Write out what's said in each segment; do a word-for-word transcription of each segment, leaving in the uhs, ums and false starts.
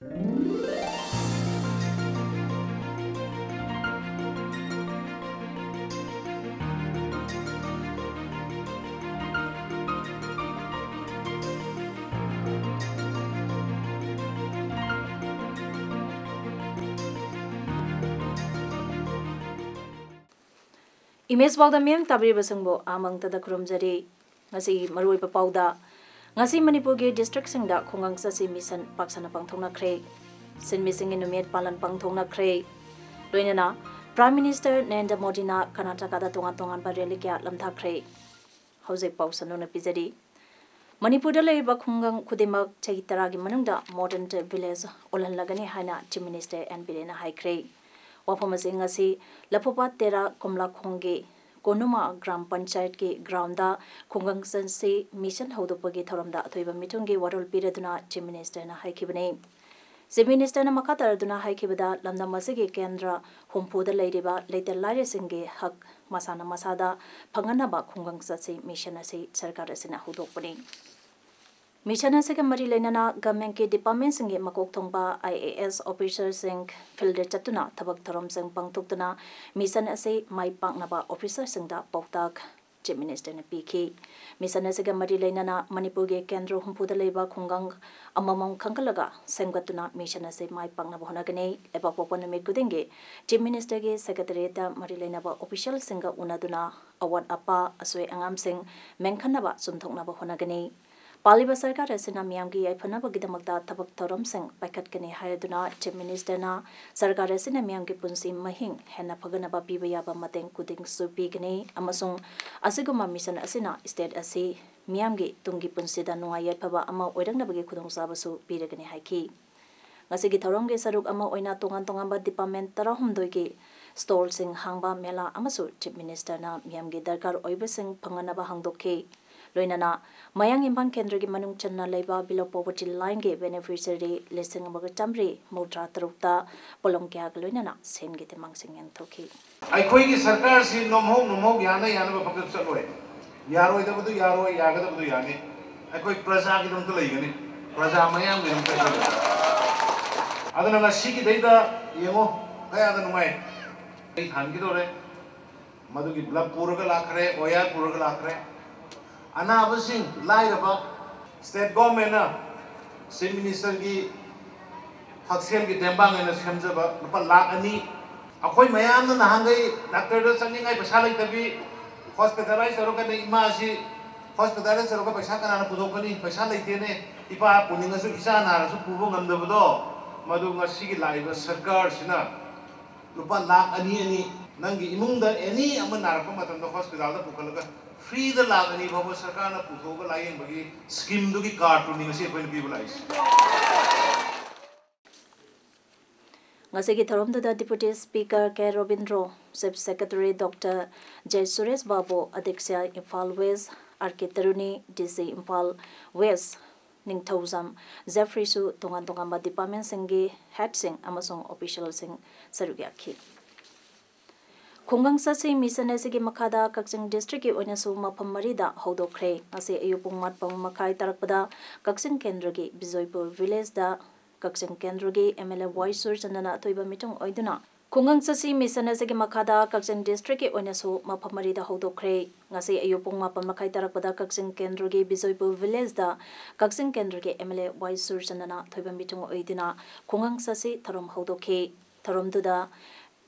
Image ꯄꯥꯎꯗꯝ ꯃꯤꯌꯥꯝ ꯇꯥꯕꯤꯔꯤꯕꯁꯤꯡꯕꯨ ꯑꯃꯪꯇꯗ ꯈꯨꯔꯨꯝꯖꯔꯤ꯫ ꯉꯁꯤꯒꯤ ꯃꯔꯨꯑꯣꯏꯕ ꯄꯥꯎꯗ, ꯉꯁꯤ ꯃꯅꯤꯄꯨꯔꯒꯤ districtꯁꯤꯡꯗ ꯈꯨꯡꯒꯪ ꯆꯠꯁꯤ mission ꯄꯥꯛ ꯁꯟꯅ ꯄꯥꯡꯊꯣꯛꯅꯈ꯭ꯔꯦ꯫ ꯁꯤꯟꯃꯤꯁꯤꯡꯒꯤ ꯅꯨꯃꯤꯠ ꯄꯥꯂꯟ ꯄꯥꯡꯊꯣꯛꯅꯈ꯭ꯔꯦ꯫ ꯂꯣꯏꯅꯅ Prime Minister ꯅꯔꯦꯟꯗ꯭ꯔ ꯃꯣꯗꯤꯅ ꯀꯔꯅꯥꯇꯀꯥꯗ ꯇꯣꯉꯥꯟ ꯇꯣꯉꯥꯟꯕ rally ꯀꯌꯥ ꯂꯝꯊꯥꯈ꯭ꯔꯦ꯫ ꯍꯧꯖꯤꯛ ꯄꯥꯎ ꯁꯟꯗꯣꯛꯅ ꯄꯤꯖꯔꯤ꯫ ꯃꯅꯤꯄꯨꯔꯗ ꯂꯩꯔꯤꯕ ꯈꯨꯡꯒꯪ ꯈꯨꯗꯤꯡꯃꯛ ꯆꯍꯤ ꯇꯔꯥꯒꯤ ꯃꯅꯨꯡꯗ modern village ꯑꯣꯜꯍꯜꯂꯒꯅꯤ ꯍꯥꯏꯅ Chief Minister ꯑꯦꯟ ꯕꯤꯔꯦꯟꯅ ꯍꯥꯏꯈ꯭ꯔꯦ꯫ ꯋꯥꯐꯝ ꯑꯁꯤ ꯉꯁꯤ ꯂꯐꯨꯄꯥꯠ ꯇꯦꯔꯥ ꯀꯣꯝꯂꯥꯈꯣꯡꯒꯤ ꯀꯣꯅꯨꯃꯥ ꯒ꯭ꯔꯥꯝ ꯄꯟꯆꯥꯌꯠꯀꯤ groundꯗ ꯈꯨꯡꯒꯪ ꯆꯠꯁꯤ mission ꯍꯧꯗꯣꯛꯄꯒꯤ ꯊꯧꯔꯝꯗ ꯑꯊꯣꯏꯕ ꯃꯤꯊꯨꯡꯒꯤ ꯋꯥꯔꯣꯜ ꯄꯤꯔꯗꯨꯅ Chief Ministerꯅ ꯍꯥꯏꯈꯤꯕꯅꯤ꯫ Chief Ministerꯅ ꯃꯈꯥ ꯇꯥꯔꯗꯨꯅ ꯍꯥꯏꯈꯤꯕꯗ, ꯂꯝꯗꯝ ꯑꯁꯤꯒꯤ ꯀꯦꯟꯗ꯭ꯔ ꯍꯨꯝꯐꯨꯗ ꯂꯩꯔꯤꯕ ꯂꯩꯇ ꯂꯥꯏꯔꯁꯤꯡꯒꯤ ꯍꯛ ꯃꯁꯥꯅ ꯃꯁꯥꯗ ꯐꯪꯍꯟꯅꯕ ꯈꯨꯡꯒꯪ ꯆꯠꯁꯤ mission ꯑꯁꯤ ꯁꯔꯀꯥꯔ ꯑꯁꯤꯅ ꯍꯧꯗꯣꯛꯄꯅꯤ꯫ Mission ꯑꯁꯤꯒ ꯃꯔꯤ ꯂꯩꯅꯅ governmentꯀꯤ departmentꯁꯤꯡꯒꯤ ꯃꯀꯣꯛ ꯊꯣꯡꯕ I A S officerꯁꯤꯡ fieldꯗ ꯆꯠꯇꯨꯅ ꯊꯕꯛ ꯊꯧꯔꯝꯁꯤꯡ ꯄꯥꯡꯊꯣꯛꯇꯨꯅ mission ꯑꯁꯤ ꯃꯥꯏ ꯄꯥꯛꯅꯕ officerꯁꯤꯡꯗ ꯄꯥꯎꯇꯥꯛ Chief Ministerꯅ ꯄꯤꯈꯤ꯫ Mission ꯑꯁꯤꯒ ꯃꯔꯤ ꯂꯩꯅꯅ ꯃꯅꯤꯄꯨꯔꯒꯤ ꯀꯦꯟꯗ꯭ꯔ ꯍꯨꯝꯐꯨꯗ ꯂꯩꯕ ꯈꯨꯡꯒꯪ ꯑꯃꯃꯝ ꯈꯟꯒꯠꯂꯒ ꯁꯦꯝꯒꯠꯇꯨꯅ mission ꯑꯁꯤ ꯃꯥꯏ ꯄꯥꯛꯅꯕ ꯍꯣꯠꯅꯒꯅꯤ꯫ ꯂꯩꯕꯥꯛꯄꯣꯛꯄ ꯅꯨꯃꯤꯠ ꯈꯨꯗꯤꯡꯒꯤ Chief Ministerꯒꯤ secretariatꯇ ꯃꯔꯤ ꯂꯩꯅꯕ officialꯁꯤꯡꯒ ꯎꯅꯗꯨꯅ ꯑꯋꯥꯠ ꯑꯄꯥ, ꯑꯁꯣꯏ ꯑꯉꯥꯝꯁꯤꯡ ꯃꯦꯟꯈꯠꯅꯕ ꯆꯨꯝꯊꯣꯛꯅꯕ ꯍꯣꯠꯅꯒꯅꯤ꯫ ꯄꯥꯜꯂꯤꯕ ꯁꯔꯀꯥꯔ ꯑꯁꯤꯅ ꯃꯤꯌꯥꯝꯒꯤ ꯌꯥꯏꯐꯅꯕꯒꯤꯗꯃꯛꯇ ꯊꯕꯛ ꯊꯧꯔꯝꯁꯤꯡ ꯄꯥꯏꯈꯠꯀꯅꯤ ꯍꯥꯏꯗꯨꯅ Chief Ministerꯅ ꯁꯔꯀꯥꯔ ꯑꯁꯤꯅ ꯃꯤꯌꯥꯝꯒꯤ ꯄꯨꯟꯁꯤ ꯃꯍꯤꯡ ꯍꯦꯟꯅ ꯐꯒꯠꯅꯕ ꯄꯤꯕ ꯌꯥꯕ ꯃꯇꯦꯡ ꯈꯨꯗꯤꯡꯁꯨ ꯄꯤꯒꯅꯤ ꯑꯃꯁꯨꯡ ꯑꯁꯤꯒꯨꯝꯕ mission ꯑꯁꯤꯅ state ꯑꯁꯤ ꯃꯤꯌꯥꯝꯒꯤ ꯇꯨꯡꯒꯤ ꯄꯨꯟꯁꯤꯗ ꯅꯨꯡꯉꯥꯏ ꯌꯥꯏꯐꯕ ꯑꯃ ꯑꯣꯏꯔꯛꯅꯕꯒꯤ ꯈꯨꯗꯣꯡꯆꯥꯕꯁꯨ ꯄꯤꯔꯒꯅꯤ ꯍꯥꯏꯈꯤ꯫ ꯉꯁꯤꯒꯤ ꯊꯧꯔꯝꯒꯤ ꯁꯔꯨꯛ ꯑꯃ ꯑꯣꯏꯅ ꯇꯣꯉꯥꯟ ꯇꯣꯉꯥꯟꯕ department ꯇꯔꯥꯍꯨꯝꯗꯣꯏꯒꯤ stallꯁꯤꯡ ꯍꯥꯡꯕ ꯃꯦꯂꯥ ꯑꯃꯁꯨ Chief Ministerꯅ ꯃꯤꯌꯥꯝꯒꯤ ꯗꯔꯀꯥꯔ ꯑꯣꯏꯕꯁꯤꯡ ꯐꯪꯅꯅꯕ ꯍꯥꯡꯗꯣꯛꯈꯤ꯫ ꯂꯣꯏꯅꯅ ꯃꯌꯥꯡ ꯏꯝꯐꯥꯜ ꯀꯦꯟꯗ꯭ꯔꯒꯤ ꯃꯅꯨꯡ ꯆꯟꯅ ꯂꯩꯕ below poverty lineꯒꯤ beneficiary ꯂꯤꯁꯤꯡ ꯑꯃꯒ ꯆꯥꯃꯔꯤ ꯃꯧꯗ꯭ꯔꯥ ꯇꯔꯨꯛꯇ ꯄꯣꯠꯂꯝ ꯀꯌꯥꯒ ꯂꯣꯏꯅꯅ ꯁꯦꯟꯒꯤ ꯇꯦꯡꯕꯥꯡꯁꯤꯡ ꯌꯦꯟꯊꯣꯛꯈꯤ꯫ ꯑꯩꯈꯣꯏꯒꯤ ꯁꯔꯀꯥꯔꯁꯤ ꯅꯣꯝꯍꯧ ꯅꯣꯝꯍꯧ, ꯌꯥꯅ ꯌꯥꯅꯕ ꯈꯛꯇ ꯆꯠꯂꯣꯏ꯫ ꯌꯥꯔꯣꯏꯗꯕꯗꯨ ꯌꯥꯔꯣꯏ, ꯌꯥꯒꯗꯕꯗꯨ ꯌꯥꯅꯤ꯫ ꯑꯩꯈꯣꯏ ꯄ꯭ꯔꯖꯥꯒꯤꯗꯃꯛꯇ ꯂꯩꯒꯅꯤ, ꯄ꯭ꯔꯖꯥ ꯃꯌꯥꯝꯒꯤꯗꯃꯛꯇ ꯂꯩꯒꯅꯤ꯫ ꯑꯗꯨꯅ ꯉꯁꯤꯒꯤꯗꯩꯗ ꯌꯦꯡꯉꯣ, ꯀꯌꯥꯗ ꯅꯨꯡꯉꯥꯏ꯫ ꯑꯩ ꯊꯥꯟꯈꯤꯗꯧꯔꯦ꯫ ꯃꯗꯨꯒꯤ ꯕ꯭ꯂꯕ ꯄꯨꯔꯒ ꯂꯥꯛꯈ꯭ꯔꯦ, ꯑꯣꯌꯥꯔ ꯄꯨꯔꯒ ꯂꯥꯛꯈ꯭ꯔꯦ꯫ ꯑꯅꯥꯕꯁꯤꯡ, ꯂꯥꯏꯔꯕ, ꯁ꯭ꯇꯦꯠ ꯒꯣꯔꯃꯦꯟꯅ ꯆꯤꯐ ꯃꯤꯅꯤꯁꯇꯔꯒꯤ ꯍꯛꯁꯦꯜꯒꯤ ꯇꯦꯡꯕꯥꯡ ꯑꯣꯏꯅ ꯁꯦꯝꯖꯕ ꯂꯨꯄꯥ ꯂꯥꯈ ꯑꯅꯤ꯫ ꯑꯩꯈꯣꯏ ꯃꯌꯥꯝꯅ ꯅꯍꯥꯟꯈꯩ ꯗꯥꯛꯇꯔꯗ ꯆꯠꯅꯤꯡꯉꯥꯏ ꯄꯩꯁꯥ ꯂꯩꯇꯕꯤ, ꯍꯣꯁꯄꯤꯇꯥꯂꯥꯏꯁ ꯇꯧꯔꯒꯅ ꯏꯃꯥꯁꯤ ꯍꯣꯁꯄꯤꯇꯥꯜꯗ ꯆꯠꯂꯒ ꯄꯩꯁꯥ ꯀꯅꯥꯅ ꯄꯨꯊꯣꯛꯀꯅꯤ? ꯄꯩꯁꯥ ꯂꯩꯇꯦꯅꯦ꯫ ꯏꯄꯥ ꯄꯨꯅꯤꯡꯉꯁꯨ ꯏꯆꯥ ꯅꯥꯔꯁꯨ ꯄꯨꯕ ꯉꯝꯗꯕꯗꯣ, ꯃꯗꯨ ꯉꯁꯤꯒꯤ ꯂꯥꯛꯏꯕ ꯁꯔꯀꯥꯔꯁꯤꯅ ꯂꯨꯄꯥ ꯂꯥꯈ ꯑꯅꯤ ꯑꯅꯤ, ꯅꯪꯒꯤ ꯏꯃꯨꯡꯗ ꯑꯦꯅꯤ ꯑꯃ ꯅꯥꯔꯛꯄ ꯃꯇꯝꯗ ꯍꯣꯁꯄꯤꯇꯥꯜꯗ ꯄꯨꯈꯠꯂꯒ ꯐ꯭ꯔꯤꯗ ꯂꯥꯈ ꯑꯅꯤ ꯐꯥꯎꯕ ꯁꯔꯀꯥꯔꯅ ꯄꯨꯊꯣꯛꯑꯒ ꯂꯥꯌꯦꯡꯕꯒꯤ ꯁ꯭ꯀꯤꯝꯗꯨꯒꯤ ꯀꯥꯔꯠꯇꯨꯅꯤ ꯉꯁꯤ ꯑꯩꯈꯣꯏꯅ ꯄꯤꯕ ꯂꯥꯛꯏꯁꯦ꯫ ꯉꯁꯤꯒꯤ ꯊꯧꯔꯝꯗꯨꯗ Deputy Speaker K Robindro, Chief Secretary doctor J Suresh Babu, ꯑꯗꯤꯛꯁ꯭ꯌ Imphal west, R K Taruni, D C Imphal west, ꯅꯤꯡꯊꯧꯖꯝ ꯖꯦꯐ꯭ꯔꯤꯁꯨ ꯇꯣꯉꯥꯟ ꯇꯣꯉꯥꯟꯕ ꯗꯤꯄꯥꯔꯠꯃꯦꯟꯁꯤꯡꯒꯤ ꯍꯦꯗꯁꯤꯡ ꯑꯃꯁꯨꯡ ꯑꯣꯐꯤꯁꯤꯌꯦꯜꯁꯤꯡ ꯁꯔꯨꯛ ꯌꯥꯈꯤ꯫ ꯈꯨꯡꯒꯪ ꯆꯠꯁꯤ ꯃꯤꯁꯟ ꯑꯁꯤꯒꯤ ꯃꯈꯥꯗ ꯀꯛꯆꯤꯡ ꯗꯤꯁꯇ꯭ꯔꯤꯛꯀꯤ ꯑꯣꯏꯅꯁꯨ ꯃꯐꯝ ꯃꯔꯤꯗ ꯍꯧꯗꯣꯛꯈ꯭ꯔꯦ꯫ ꯉꯁꯤ ꯑꯌꯨꯛ ꯄꯨꯡ ꯃꯥꯄꯟ ꯃꯈꯥꯏ ꯇꯥꯔꯛꯄꯗ ꯀꯛꯆꯤꯡ ꯀꯦꯟꯗ꯭ꯔꯒꯤ ꯕꯤꯖꯣꯏꯄꯨꯔ ꯚꯤꯂꯦꯖꯗ ꯀꯛꯆꯤꯡ ꯀꯦꯟꯗ꯭ꯔꯒꯤ ꯑꯦꯝ ꯑꯦꯜ ꯑꯦ ꯋꯥꯏ ꯁꯨꯔꯆꯟꯗ꯭ꯔꯅ ꯑꯊꯣꯏꯕ ꯃꯤꯊꯨꯡ ꯑꯣꯏꯗꯨꯅ ꯈꯨꯡꯒꯪ ꯆꯠꯁꯤ ꯃꯤꯁꯟ ꯑꯁꯤꯒꯤ ꯃꯈꯥꯗ ꯀꯛꯆꯤꯡ ꯗꯤꯁꯇ꯭ꯔꯤꯛꯀꯤ ꯑꯣꯏꯅꯁꯨ ꯃꯐꯝ ꯃꯔꯤꯗ ꯍꯧꯗꯣꯛꯈ꯭ꯔꯦ꯫ ꯉꯁꯤ ꯑꯌꯨꯛ ꯄꯨꯡ ꯃꯥꯄꯟ ꯃꯈꯥꯏ ꯇꯥꯔꯛꯄꯗ ꯀꯛꯆꯤꯡ ꯀꯦꯟꯗ꯭ꯔꯒꯤ ꯕꯤꯖꯣꯏꯄꯨꯔ ꯚꯤꯂꯦꯖꯗ ꯀꯛꯆꯤꯡ ꯀꯦꯟꯗ꯭ꯔꯒꯤ ꯑꯦꯝ ꯑꯦꯜ ꯑꯦ ꯋꯥꯏ ꯁꯨꯔꯆꯟꯗ꯭ꯔꯅ ꯑꯊꯣꯏꯕ ꯃꯤꯊꯨꯡ ꯑꯣꯏꯗꯨꯅ ꯈꯨꯡꯒꯪ ꯆꯠꯁꯤ ꯊꯧꯔꯝ ꯍꯧꯗꯣꯛꯈꯤ꯫ ꯊꯧꯔꯝꯗꯨꯗ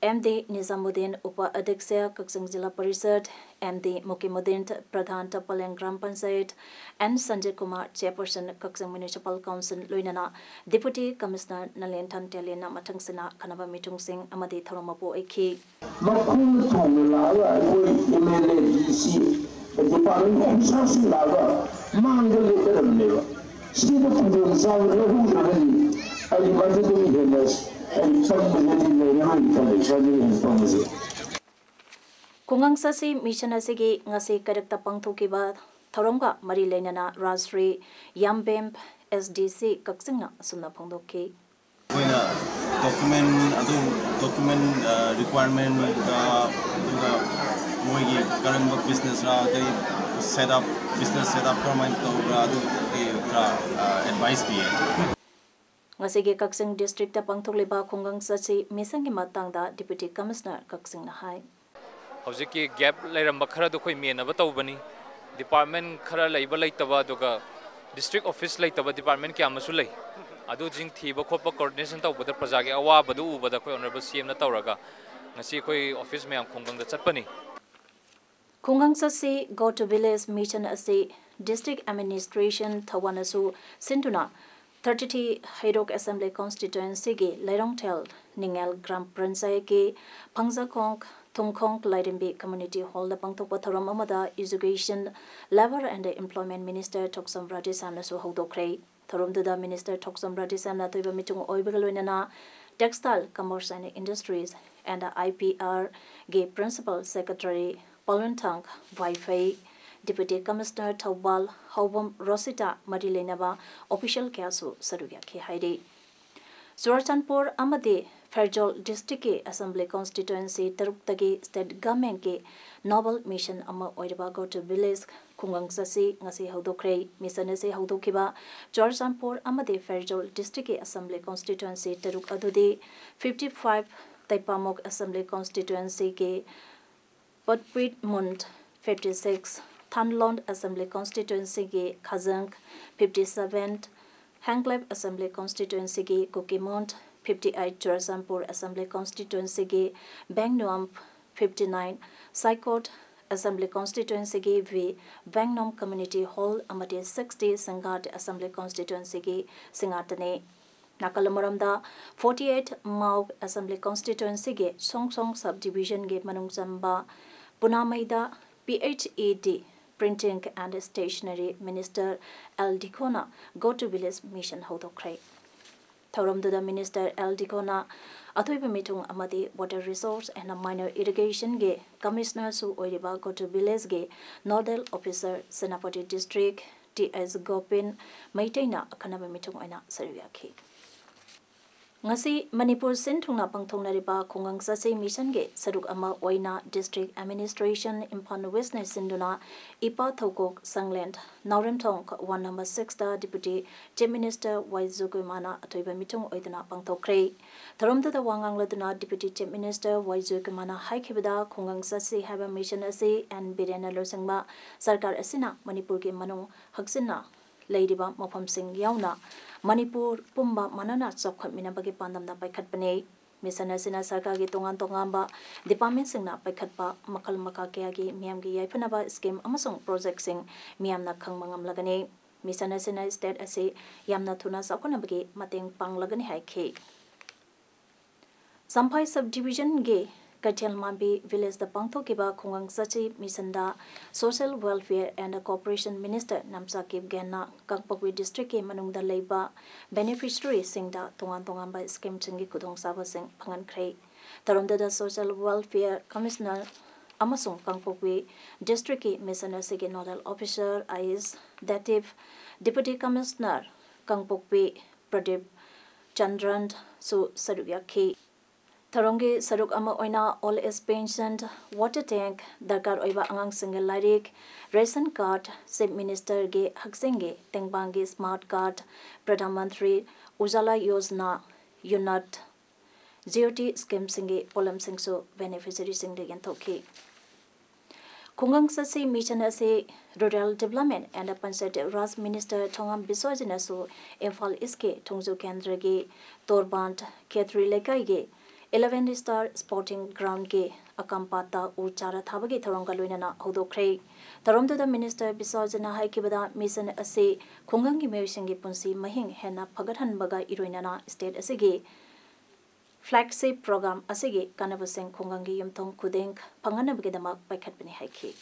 ꯑꯦꯝ ꯗꯤ ꯅꯤꯖꯥꯃꯨꯗꯤꯟ, ꯎꯄ ꯑꯗ꯭ꯌꯛꯁ, ꯀꯛꯆꯤꯡ ꯖꯤꯂꯥ ꯄꯔꯤꯁꯗ, ꯑꯦꯝ ꯗꯤ ꯃꯨꯀꯤꯃꯨꯗꯤꯟ, ꯄ꯭ꯔꯙꯥꯟ, Paleng Gram Panchayat, N Sanjit Kumar, chairperson, Kakching municipal council, ꯂꯣꯏꯅꯅ ꯗꯤꯄꯨꯇꯤ ꯀꯃꯤꯁꯅꯔ ꯅꯂꯦꯟꯊꯟ ꯇꯦꯂꯦꯟꯅ ꯃꯊꯪꯁꯤꯅ ꯈꯟꯅꯕ ꯃꯤꯊꯨꯡꯁꯤꯡ ꯑꯃꯗꯤ ꯊꯧꯔꯝ ꯃꯄꯨ ꯑꯣꯏꯈꯤ꯫ ꯃꯈꯣꯡꯅ ꯊꯣꯡꯅ ꯂꯥꯛꯑꯒ ꯑꯩꯈꯣꯏ ꯑꯦꯝ ꯑꯦꯜ ꯑꯦ, ꯗꯤ ꯁꯤ, ꯗꯤꯄꯥꯔꯠꯃꯦꯟ ꯑꯣꯐꯤꯁꯥꯔꯁꯤꯡ ꯂꯥꯛꯑꯒ ꯃꯥꯡꯗ ꯂꯦꯞꯀꯗꯕꯅꯦꯕ꯫ ꯁꯤꯗ ꯈꯨꯗꯣꯡꯆꯥꯕ ꯂꯧꯍꯧꯗ꯭ꯔꯒꯗꯤ ꯑꯩ ꯃꯗꯨꯗꯒꯤ ꯍꯦꯟꯅ ꯍꯦꯟ ꯄꯪꯕꯗꯗꯤ ꯂꯩꯔꯔꯣꯏ ꯈꯜꯂꯤ, ꯁ꯭ꯋꯥꯏꯗꯒꯤ ꯍꯦꯟ ꯄꯪꯕꯁꯦ꯫ ꯈꯨꯡꯒꯪ ꯆꯠꯁꯤ ꯃꯤꯁꯟ ꯑꯁꯤꯒꯤ ꯉꯁꯤ ꯀꯩꯔꯛꯇ ꯄꯥꯡꯊꯣꯛꯈꯤꯕ ꯊꯧꯔꯝꯒ ꯃꯔꯤ ꯂꯩꯅꯅ ꯔꯥꯖꯁ꯭ꯔꯤ ꯌꯥꯝꯕꯦꯝ, ꯑꯦꯁ ꯗꯤ ꯁꯤ ꯀꯛꯆꯤꯡꯅ ꯑꯁꯨꯝꯅ ꯐꯣꯡꯗꯣꯛꯈꯤ꯫ ꯑꯩꯈꯣꯏꯅ ꯗꯣꯀꯨꯃꯦꯟ ꯑꯗꯨ, ꯗꯣꯀꯨꯃꯦꯟ, ꯑ, ꯔꯤꯀ꯭ꯋꯥꯏꯔꯃꯦꯟꯒ, ꯑꯗꯨꯒ ꯃꯣꯏꯒꯤ ꯀꯔꯝꯕ ꯕꯤꯖꯤꯅꯦꯁꯔ, ꯀꯔꯤ set up, business set up ꯀꯔꯝꯍꯥꯏꯅ ꯇꯧꯕ꯭ꯔꯥ, ꯑꯗꯨꯒꯤ ꯈꯔ, ꯑ, ꯑꯦꯗꯚꯥꯏꯁ ꯄꯤꯌꯦ꯫ ꯉꯁꯤꯒꯤ ꯀꯛꯆꯤꯡ ꯗꯤꯁꯇ꯭ꯔꯤꯛꯇ ꯄꯥꯡꯊꯣꯛꯂꯤꯕ ꯈꯨꯡꯒꯪ ꯆꯠꯁꯤ ꯃꯤꯁꯟꯒꯤ ꯃꯇꯥꯡꯗ ꯗꯤꯄ꯭ꯌꯨꯇꯤ ꯀꯃꯤꯁꯅꯔ ꯀꯛꯆꯤꯡꯅ ꯍꯥꯏ꯫ ꯍꯧꯖꯤꯛꯀꯤ ꯒꯦꯞ ꯂꯩꯔꯝꯕ ꯈꯔꯗꯨ ꯑꯩꯈꯣꯏ ꯃꯦꯟꯅꯕ ꯇꯧꯕꯅꯤ꯫ ꯗꯤꯄꯥꯔꯠꯃꯦꯟ ꯈꯔ ꯂꯩꯕ ꯂꯩꯇꯕ, ꯑꯗꯨꯒ ꯗꯤꯁꯇ꯭ꯔꯤꯛ ꯑꯣꯐꯤꯁ ꯂꯩꯇꯕ ꯗꯤꯄꯥꯔꯠꯃꯦꯟ ꯀꯌꯥ ꯑꯃꯁꯨ ꯂꯩ꯫ ꯑꯗꯨꯁꯤꯡ ꯊꯤꯕ ꯈꯣꯠꯄ, ꯀꯣꯑꯣꯔꯗꯤꯅꯦꯁꯟ ꯇꯧꯕꯗ ꯄ꯭ꯔꯖꯥꯒꯤ ꯑꯋꯥꯕꯗꯨ ꯎꯕꯗ ꯑꯩꯈꯣꯏ ꯑꯣꯅꯔꯦꯕꯜ ꯁꯤ ꯑꯦꯝꯅ ꯇꯧꯔꯒ ꯉꯁꯤ ꯑꯩꯈꯣꯏ ꯑꯣꯐꯤꯁ ꯃꯌꯥꯝ ꯈꯨꯡꯒꯪꯗ ꯆꯠꯄꯅꯤ꯫ ꯈꯨꯡꯒꯪ ꯆꯠꯁꯤ Go to Village ꯃꯤꯁꯟ ꯑꯁꯤ ꯗꯤꯁꯇ꯭ꯔꯤꯛ ꯑꯦꯗꯃꯤꯅꯤꯁꯇ꯭ꯔꯦꯁꯟ ꯊꯧꯕꯥꯜꯅꯁꯨ ꯁꯤꯟꯗꯨꯅ ꯊꯥꯔꯇꯤ ꯊ꯭ꯔꯤ ꯍꯩꯔꯣꯛ ꯑꯦꯁꯦꯝꯕ꯭ꯂꯤ ꯀꯣꯟꯁꯇꯤꯇ꯭ꯋꯦꯟꯁꯤꯒꯤ ꯂꯩꯔꯣꯡꯊꯦꯜ ꯅꯤꯡꯉꯦꯜ ꯒ꯭ꯔꯥꯝ ꯄꯟꯆꯥꯌꯠꯀꯤ ꯐꯪꯖꯈꯣꯡ ꯊꯨꯝꯈꯣꯡ ꯂꯥꯏꯔꯦꯝꯕꯤ ꯀꯝꯃ꯭ꯌꯨꯅꯤꯇꯤ ꯍꯣꯜꯗ ꯄꯥꯡꯊꯣꯛꯄ ꯊꯧꯔꯝ ꯑꯃꯗ education, labour and employment minister Thokchom ꯔꯥꯙꯦꯁ꯭ꯌꯥꯝꯅꯁꯨ ꯍꯧꯗꯣꯛꯈ꯭ꯔꯦ꯫ ꯊꯧꯔꯝꯗꯨꯗ ꯃꯤꯅꯤꯁꯇꯔ ꯊꯣꯛꯆꯣꯝ ꯔꯥꯙꯦꯁ꯭ꯌꯥꯝꯅ ꯑꯇꯣꯏꯕ ꯃꯤꯊꯨꯡ ꯑꯣꯏꯕꯒ ꯂꯣꯏꯅꯅ Textile, Commerce and Industries and I P R ꯒꯤ principal secretary Paolunthang Vaiphei, deputy commissioner Thoubal Haobam Rosita ꯃꯔꯤ ꯂꯩꯅꯕ ꯑꯣꯐꯤꯁꯤꯌꯦꯜ ꯀꯌꯥꯁꯨ ꯁꯔꯨꯛ ꯌꯥꯈꯤ ꯍꯥꯏꯔꯤ꯫ ꯆꯨꯔꯆꯥꯟꯄꯨꯔ ꯑꯃꯗꯤ ꯐꯦꯔꯖꯣꯜ ꯗꯤꯁꯇ꯭ꯔꯤꯛꯀꯤ ꯑꯦꯁꯦꯝꯕ꯭ꯂꯤ ꯀꯣꯟꯁꯇꯤꯇ꯭ꯋꯦꯟꯁꯤ ꯇꯔꯨꯛꯇꯒꯤ ꯁ꯭ꯇꯦꯠ ꯒꯚꯔꯟꯃꯦꯟꯠꯀꯤ ꯅꯣꯕꯦꯜ ꯃꯤꯁꯟ ꯑꯃ ꯑꯣꯏꯔꯤꯕ Go to Village ꯈꯨꯡꯒꯪ ꯆꯠꯁꯤ ꯉꯁꯤ ꯍꯧꯗꯣꯛꯈ꯭ꯔꯦ꯫ ꯃꯤꯁꯟ ꯑꯁꯤ ꯍꯧꯗꯣꯛꯈꯤꯕ ꯆꯨꯔꯆꯥꯟꯄꯨꯔ ꯑꯃꯗꯤ ꯐꯦꯔꯖꯣꯜ ꯗꯤꯁꯇ꯭ꯔꯤꯛꯀꯤ ꯑꯦꯁꯦꯝꯕ꯭ꯂꯤ ꯀꯣꯟꯁꯇꯤꯇ꯭ꯋꯦꯟꯁꯤ ꯇꯔꯨꯛ ꯑꯗꯨꯗꯤ, ꯐꯤꯐꯇꯤ ꯐꯥꯏꯚ ꯇꯩꯄꯥꯃꯨꯛ ꯑꯦꯁꯦꯝꯕ꯭ꯂꯤ ꯀꯣꯟꯁꯇꯤꯇ꯭ꯋꯦꯟꯁꯤꯒꯤ Patprit Mun, fifty six Thanlon assembly ꯀꯣꯟꯁꯇꯤꯇ꯭ꯋꯦꯟꯁꯤꯒꯤ Khajang, fifty seven Henglep assembly ꯀꯣꯟꯁꯇꯤꯇ꯭ꯋꯦꯟꯁꯤꯒꯤ Kukimon, fifty eight Churachandpur assembly ꯀꯣꯟꯁꯇꯤꯇ꯭ꯋꯦꯟꯁꯤꯒꯤ Bengnuyam, fifty nine Saikot assembly ꯀꯣꯟꯁꯇꯤꯇ꯭ꯋꯦꯟꯁꯤꯒꯤ ꯚꯤ ꯕꯦꯡꯅꯣꯝ ꯀꯝꯃ꯭ꯌꯨꯅꯤꯇꯤ ꯍꯣꯜ ꯑꯃꯗꯤ ꯁꯤꯛꯁꯇꯤ ꯁꯤꯡꯒꯥꯠ ꯑꯦꯁꯦꯝꯕ꯭ꯂꯤ ꯀꯣꯟꯁꯇꯤꯇ꯭ꯋꯦꯟꯁꯤꯒꯤ ꯁꯤꯡꯒꯥꯠꯇꯅꯤ꯫ ꯅꯥꯀꯜ ꯑꯃꯔꯣꯝꯗ, ꯐꯣꯔꯇꯤ ꯑꯩꯠ ꯃꯥꯎ ꯑꯦꯁꯦꯝꯕ꯭ꯂꯤ ꯀꯣꯟꯁꯇꯤꯇ꯭ꯋꯦꯟꯁꯤꯒꯤ ꯁꯣꯡꯁꯣꯡ ꯁꯕ ꯗꯤꯕꯤꯖꯟꯒꯤ ꯃꯅꯨꯡ ꯆꯟꯕ ꯄꯨꯅꯥꯃꯩꯗ P H E D, Printing and Stationery Minister L ꯗꯤꯈꯣꯅ Go to Village ꯃꯤꯁꯟ ꯍꯧꯗꯣꯛꯈ꯭ꯔꯦ꯫ ꯊꯧꯔꯝꯗꯨꯗ ꯃꯤꯅꯤꯁꯇꯔ ꯑꯦꯜ ꯗꯤꯈꯣꯅ ꯑꯊꯣꯏꯕ ꯃꯤꯊꯨꯡ ꯑꯃꯗꯤ ꯋꯥꯇꯔ ꯔꯤꯁꯣꯔꯁ ꯑꯦꯟ ꯃꯥꯏꯅꯔ ꯏꯔꯤꯒꯦꯁꯟꯒꯤ ꯀꯃꯤꯁꯅꯔꯁꯨ ꯑꯣꯏꯔꯤꯕ Go to Villageꯒꯤ nodal officer Senapati district T S Gopin ꯃꯩꯇꯩꯅ ꯑꯈꯟꯅꯕ ꯃꯤꯊꯨꯡ ꯑꯣꯏꯅ ꯁꯔꯨꯛ ꯌꯥꯈꯤ꯫ ꯉꯁꯤ ꯃꯅꯤꯄꯨꯔ ꯁꯤꯟ ꯊꯨꯡꯅ ꯄꯥꯡꯊꯣꯛꯅꯔꯤꯕ ꯈꯨꯡꯒꯪ ꯆꯠꯁꯤ ꯃꯤꯁꯟꯒꯤ ꯁꯔꯨꯛ ꯑꯃ ꯑꯣꯏꯅ District Administration ꯏꯝꯐꯥꯜ Westꯅ ꯁꯤꯟꯗꯨꯅ ꯏꯄꯥ ꯊꯧꯀꯣꯛ ꯁꯪꯂꯦꯟ ꯅꯥꯎꯔꯦꯝꯊꯣꯡ ꯋꯥꯔꯗ ꯅꯝꯕꯔ ꯁꯤꯛꯁꯇ Deputy Chief Minister ꯋꯥꯏ ꯖꯣꯏꯀꯨꯃꯥꯔꯅ ꯑꯊꯣꯏꯕ ꯃꯤꯊꯨꯡ ꯑꯣꯏꯗꯨꯅ ꯄꯥꯡꯊꯣꯛꯈ꯭ꯔꯦ꯫ ꯊꯧꯔꯝꯗꯨꯗ ꯋꯥ ꯉꯥꯡꯂꯗꯨꯅ Deputy Chief Minister ꯋꯥꯏ ꯖꯣꯏꯀꯨꯃꯥꯔꯅ ꯍꯥꯏꯈꯤꯕꯗ, ꯈꯨꯡꯒꯪ ꯆꯠꯁꯤ ꯍꯥꯏꯕ ꯃꯤꯁꯟ ꯑꯁꯤ ꯑꯦꯟ ꯕꯤꯔꯦꯟꯅ ꯂꯨꯆꯤꯡꯕ ꯁꯔꯀꯥꯔ ꯑꯁꯤꯅ ꯃꯅꯤꯄꯨꯔꯒꯤ ꯃꯅꯨꯡ ꯍꯛꯆꯤꯟꯅ ꯂꯩꯔꯤꯕ ꯃꯐꯝꯁꯤꯡ ꯌꯥꯎꯅ ꯃꯅꯤꯄꯨꯔ ꯄꯨꯝꯕ ꯃꯥꯟꯅꯅ ꯆꯥꯎꯈꯠꯃꯤꯟꯅꯕꯒꯤ ꯄꯥꯟꯗꯝꯗ ꯄꯥꯏꯈꯠꯄꯅꯤ꯫ ꯃꯤꯁꯟ ꯑꯁꯤꯅ ꯁꯔꯀꯥꯔꯒꯤ ꯇꯣꯉꯥꯟ ꯇꯣꯉꯥꯟꯕ departmentꯁꯤꯡꯅ ꯄꯥꯏꯈꯠꯄ ꯃꯈꯜ ꯃꯈꯥ ꯀꯌꯥꯒꯤ ꯃꯤꯌꯥꯝꯒꯤ ꯌꯥꯏꯐꯅꯕ scheme ꯑꯃꯁꯨꯡ projectꯁꯤꯡ ꯃꯤꯌꯥꯝꯅ ꯈꯪꯕ ꯉꯝꯂꯒꯅꯤ꯫ ꯃꯤꯁꯟ ꯑꯁꯤꯅ state ꯑꯁꯤ ꯌꯥꯝꯅ ꯊꯨꯅ ꯆꯥꯎꯈꯠꯅꯕꯒꯤ ꯃꯇꯦꯡ ꯄꯥꯡꯂꯒꯅꯤ ꯍꯥꯏꯈꯤ꯫ ꯆꯝꯐꯥꯏ Sub Divisionꯒꯤ ꯀꯩꯊꯦꯜ ꯃꯥꯟꯕꯤ Villageꯇ ꯄꯥꯡꯊꯣꯛꯈꯤꯕ ꯈꯨꯡꯒꯪ ꯆꯠꯁꯤ ꯃꯤꯁꯟꯗ Social Welfare and Cooperation Minister ꯅꯝꯆꯥꯀꯤꯞ ꯒꯦꯟꯅ ꯀꯥꯡꯄꯣꯛꯄꯤ Districtꯀꯤ ꯃꯅꯨꯡꯗ ꯂꯩꯕ beneficiaryꯁꯤꯡꯗ ꯇꯣꯉꯥꯟ ꯇꯣꯉꯥꯟꯕ schemeꯁꯤꯡꯒꯤ ꯈꯨꯗꯣꯡꯆꯥꯕꯁꯤꯡ ꯐꯪꯍꯟꯈ꯭ꯔꯦ꯫ ꯊꯧꯔꯝꯗꯨꯗ Social Welfare Commissioner ꯑꯃꯁꯨꯡ ꯀꯥꯡꯄꯣꯛꯄꯤ Districtꯀꯤ ꯃꯤꯁꯟ ꯑꯁꯤꯒꯤ Nodal Officer ꯑꯥꯏ ꯑꯦꯁ ꯗꯦꯇꯤꯞ, Deputy Commissioner ꯀꯥꯡꯄꯣꯛꯄꯤ ꯄ꯭ꯔꯗꯤꯞ ꯆꯟꯗ꯭ꯔꯟꯁꯨ ꯁꯔꯨꯛ ꯌꯥꯈꯤ꯫ ꯊꯧꯔꯝꯒꯤ ꯁꯔꯨꯛ ꯑꯃ ꯑꯣꯏꯅ old age pension, water tank, ꯗꯔꯀꯥꯔ ꯑꯣꯏꯕ ꯑꯉꯥꯡꯁꯤꯡꯒꯤ ꯂꯥꯏꯔꯤꯛ, ration card, Chief Ministerꯒꯤ ꯍꯛꯁꯦꯜꯒꯤ ꯇꯦꯡꯕꯥꯡꯒꯤ smart card, Pradhan Mantri Ujjwala Yojana, Unnadan Jyoti schemeꯁꯤꯡꯒꯤ ꯄꯣꯠꯂꯝꯁꯤꯡꯁꯨ beneficiaryꯁꯤꯡꯗ ꯌꯦꯟꯊꯣꯛꯈꯤ꯫ ꯈꯨꯡꯒꯪ ꯆꯠꯁꯤ ꯃꯤꯁꯟ ꯑꯁꯤ Rural Development and Panchayati Raj Minister ꯊꯣꯉꯥꯝ ꯕꯤꯁ꯭ꯋꯖꯤꯠꯅꯁꯨ ꯏꯝꯐꯥꯜ ꯏꯁ꯭ꯠꯀꯤ ꯊꯣꯡꯖꯨ ꯀꯦꯟꯗ꯭ꯔꯒꯤ ꯇꯣꯔꯕꯥꯟ ꯈꯦꯇ꯭ꯔꯤ ꯂꯩꯀꯥꯏꯒꯤ eleven Star Sporting Groundꯒꯤ ꯑꯀꯥꯝꯄꯥꯠꯇ ꯎ ꯆꯥꯔꯥ ꯊꯥꯕꯒꯤ ꯊꯧꯔꯝꯒ ꯂꯣꯏꯅꯅ ꯍꯧꯗꯣꯛꯈ꯭ꯔꯦ꯫ ꯊꯧꯔꯝꯗꯨꯗ Minister ꯕꯤꯁ꯭ꯋꯖꯤꯠꯅ ꯍꯥꯏꯈꯤꯕꯗ, ꯃꯤꯁꯟ ꯑꯁꯤ ꯈꯨꯡꯒꯪꯒꯤ ꯃꯤꯑꯣꯏꯁꯤꯡꯒꯤ ꯄꯨꯟꯁꯤ ꯃꯍꯤꯡ ꯍꯦꯟꯅ ꯐꯒꯠꯍꯟꯕꯒ ꯏꯔꯣꯏꯅꯅ state ꯑꯁꯤꯒꯤ flagship program ꯑꯁꯤꯒꯤ ꯀꯥꯟꯅꯕꯁꯤꯡ ꯈꯨꯡꯒꯪꯒꯤ ꯌꯨꯝꯊꯣꯡ ꯈꯨꯗꯤꯡ ꯐꯪꯍꯟꯅꯕꯒꯤꯗꯃꯛ ꯄꯥꯏꯈꯠꯄꯅꯤ ꯍꯥꯏꯈꯤ꯫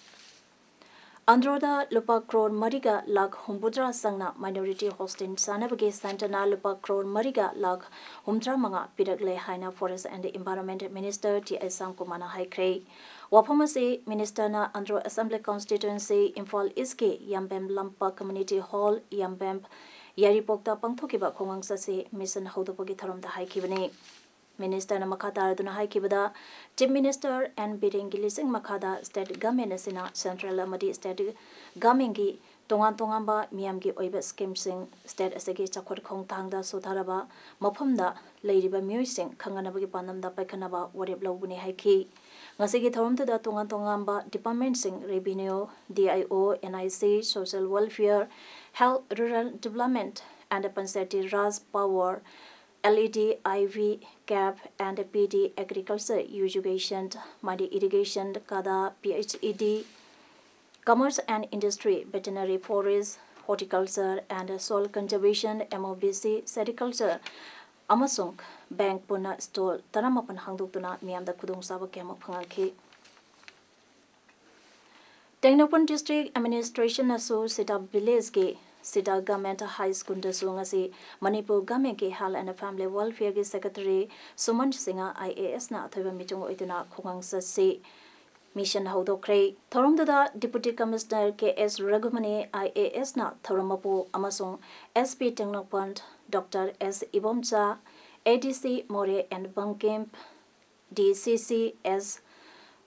ꯑꯟꯗ꯭ꯔꯣꯗ ꯂꯨꯄꯥ ꯀ꯭ꯔꯣꯔ ꯃꯔꯤꯒ ꯂꯥꯈ ꯍꯨꯝꯐꯨꯇꯔꯥ ꯆꯪꯅ minority hostel ꯁꯥꯅꯕꯒꯤ centreꯅ ꯂꯨꯄꯥ ꯀ꯭ꯔꯣꯔ ꯃꯔꯤꯒ ꯂꯥꯈ ꯍꯨꯝꯐꯨꯇꯔꯥ ꯃꯉꯥ ꯄꯤꯔꯛꯂꯦ ꯍꯥꯏꯅ Forest and Environment Minister T I ꯁ꯭ꯌꯥꯝꯀꯨꯃꯥꯔꯅ ꯍꯥꯏꯈ꯭ꯔꯦ꯫ ꯋꯥꯐꯝ ꯑꯁꯤ ministerꯅ ꯑꯟꯗ꯭ꯔꯣ Assembly Constituency, ꯏꯝꯐꯥꯜ ꯏꯁ꯭ꯠꯀꯤ ꯌꯥꯝꯕꯦꯝ ꯂꯝꯄꯥꯛ Community Hall, ꯌꯥꯝꯕꯦꯝ ꯌꯥꯏꯔꯤꯄꯣꯛꯇ ꯄꯥꯡꯊꯣꯛꯈꯤꯕ ꯈꯨꯡꯒꯪ ꯆꯠꯁꯤ ꯃꯤꯁꯟ ꯍꯧꯗꯣꯛꯄꯒꯤ ꯊꯧꯔꯝꯗ ꯍꯥꯏꯈꯤꯕꯅꯤ꯫ ꯃꯤꯅꯤꯁꯇꯔꯅ ꯃꯈꯥ ꯇꯥꯔꯗꯨꯅ ꯍꯥꯏꯈꯤꯕꯗ, ꯆꯤꯐ ꯃꯤꯅꯤꯁꯇꯔ ꯑꯦꯟ ꯕꯤꯔꯦꯟꯒꯤ ꯂꯤꯆꯤꯡ ꯃꯈꯥꯗ ꯁ꯭ꯇꯦꯠ ꯒꯚꯔꯟꯃꯦꯟꯠ ꯑꯁꯤꯅ ꯁꯦꯟꯇ꯭ꯔꯦꯜ ꯑꯃꯗꯤ ꯁ꯭ꯇꯦꯠ ꯒꯚꯔꯟꯃꯦꯟꯠꯀꯤ ꯇꯣꯉꯥꯟ ꯇꯣꯉꯥꯟꯕ ꯃꯤꯌꯥꯝꯒꯤ ꯑꯣꯏꯕ ꯁ꯭ꯀꯤꯝꯁꯤꯡ, ꯁ꯭ꯇꯦꯠ ꯑꯁꯤꯒꯤ ꯆꯥꯎꯈꯠ ꯈꯣꯡꯊꯥꯡꯗ ꯁꯣꯊꯔꯕ ꯃꯐꯝꯗ ꯂꯩꯔꯤꯕ ꯃꯤꯑꯣꯏꯁꯤꯡ ꯈꯪꯍꯟꯅꯕꯒꯤ ꯄꯥꯟꯗꯝꯗ ꯄꯥꯏꯈꯠꯅꯕ ꯋꯥꯔꯦꯞ ꯂꯧꯕꯅꯤ ꯍꯥꯏꯈꯤ꯫ ꯉꯁꯤꯒꯤ ꯊꯧꯔꯝꯗꯨꯗ ꯇꯣꯉꯥꯟ ꯇꯣꯉꯥꯟꯕ ꯗꯤꯄꯥꯔꯠꯃꯦꯟꯠꯁꯤꯡ, revenue, D I O, N I C, social welfare, health, rural development and Panchayati Raj, power, L E D, I V, CAF and P D, agriculture, education, ꯃꯥꯗꯤ ꯏꯔꯤꯒꯦꯁꯟ, ꯀꯥꯗꯥ, P H E D, commerce and industry, veterinary, forest, horticulture and soil conservation, M O B C, sericulture ꯑꯃꯁꯨꯡ bank ꯄꯨꯟꯅ stall ꯇꯔꯥꯃꯥꯄꯟ ꯍꯥꯡꯗꯣꯛꯇꯨꯅ ꯃꯤꯌꯥꯝꯗ ꯈꯨꯗꯣꯡꯆꯥꯕ ꯀꯌꯥꯃꯨꯛ ꯐꯪꯍꯟꯈꯤ꯫ ꯇꯦꯡꯅꯧꯄꯜ ꯗꯤꯁꯇ꯭ꯔꯤꯛ ꯑꯦꯗꯃꯤꯅꯤꯁꯇ꯭ꯔꯦꯁꯟꯅꯁꯨ ꯁꯤꯇꯥ ꯚꯤꯂꯦꯖꯀꯤ ꯁꯤꯇꯥ ꯒꯚꯔꯟꯃꯦꯟꯠ ꯍꯥꯏ ꯁ꯭ꯀꯨꯜꯗꯁꯨ ꯉꯁꯤ ꯃꯅꯤꯄꯨꯔ ꯒꯚꯔꯟꯃꯦꯟꯠꯀꯤ health and family ꯋꯦꯜꯐꯤꯌꯔꯒꯤ secretary ꯁꯨꯃꯟ Singh I A ꯑꯦꯁꯅ ꯑꯊꯣꯏꯕ ꯃꯤꯆꯪ ꯑꯣꯏꯗꯨꯅ ꯈꯨꯡꯒꯪ ꯆꯠꯁꯤ ꯃꯤꯁꯟ ꯍꯧꯗꯣꯛꯈ꯭ꯔꯦ꯫ ꯊꯧꯔꯝꯗꯨꯗ deputy commissioner K S Raghumani I A ꯑꯦꯁꯅ ꯊꯧꯔꯝ ꯃꯄꯨ ꯑꯃꯁꯨꯡ ꯑꯦꯁ ꯄꯤ ꯇꯦꯡꯅꯧꯄꯜ ꯗꯣꯛꯇꯔ ꯑꯦꯁ ꯏꯕꯣꯝꯆꯥ, ꯑꯦ ꯗꯤ ꯁꯤ ꯃꯣꯔꯦ ꯑꯦꯟ ꯕꯪꯀꯤꯝ, ꯗꯤ ꯁꯤ ꯁꯤ ꯑꯦꯁ